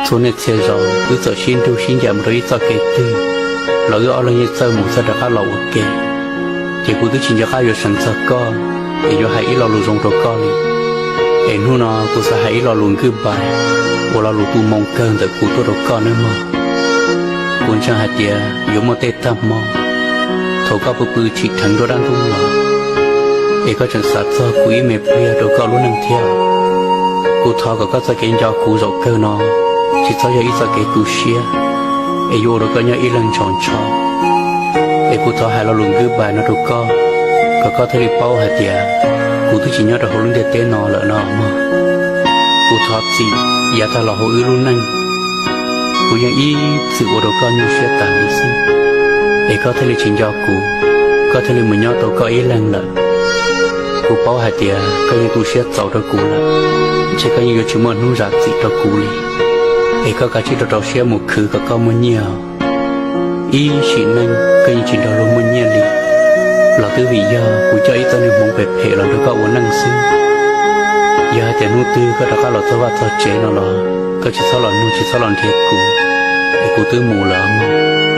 Txhua niaj txhia zaus wb txawm sib nrug sib ncaim mus rau ib txoj kev twg los wb ob leeg yeej txawj mus txawj rov qab los ua ke, ces kuv twb tsis nco qab yuav seev txog koj es yuav hais ib lo lus zoo rau koj li. Es hnub no kuv xav hais ib lo lus goodbye uas lo lus tu moo kawg ntawm kuv tuaj rau koj nawb mog. Kuv ntseeg hais tias yuav muaj tej tag hmo thaum koj pw pw tsim dheev nruab dab ntub los, es koj tseem xav txog kuv ib me pliag rau koj lub neej thiab. Kuv thov kom koj txoj kev nco kuv zaum kawg no tsis txhob yog ib txoj kev tu siab, es yuav ua rau koj nyob ib leeg ntshaus ntsho. Es kuv thov hais lo lus goodbye no rau koj, kom koj thiaj li paub hais tias kuv twb tsis nyob rau hauv lub ntiaj teb no lawm no mog. Kuv thov txim yav tag los hauv wb lub neej, kuv yeej ib txwm ua rau koj nyuaj siab tas li xwb, es koj thiaj li tsis nco kuv, koj thiaj li mus nyob tau koj ib leeg lawm. Kuv paub hais tias koj yeej tu siab txaus rau kuv lawm, ntshe koj yeej yuav tsis muaj hnub zam txim rau kuv li. Es koj kav tsij rau rau siab mus khwv kom koj muaj nyiaj. Ib sim neej koj yeej tsis nrog luag muaj nyiaj li, los twb vim yog kuv coj ib txoj niag hmoov phem phem los nrog koj ua neej xwb. Yog hais tias hnub twg koj rov qab los txog vaj txog tsev no los koj tsis txhob los nug tsis txhob los nrhiav kuv, es kuv twb mus lawm mog.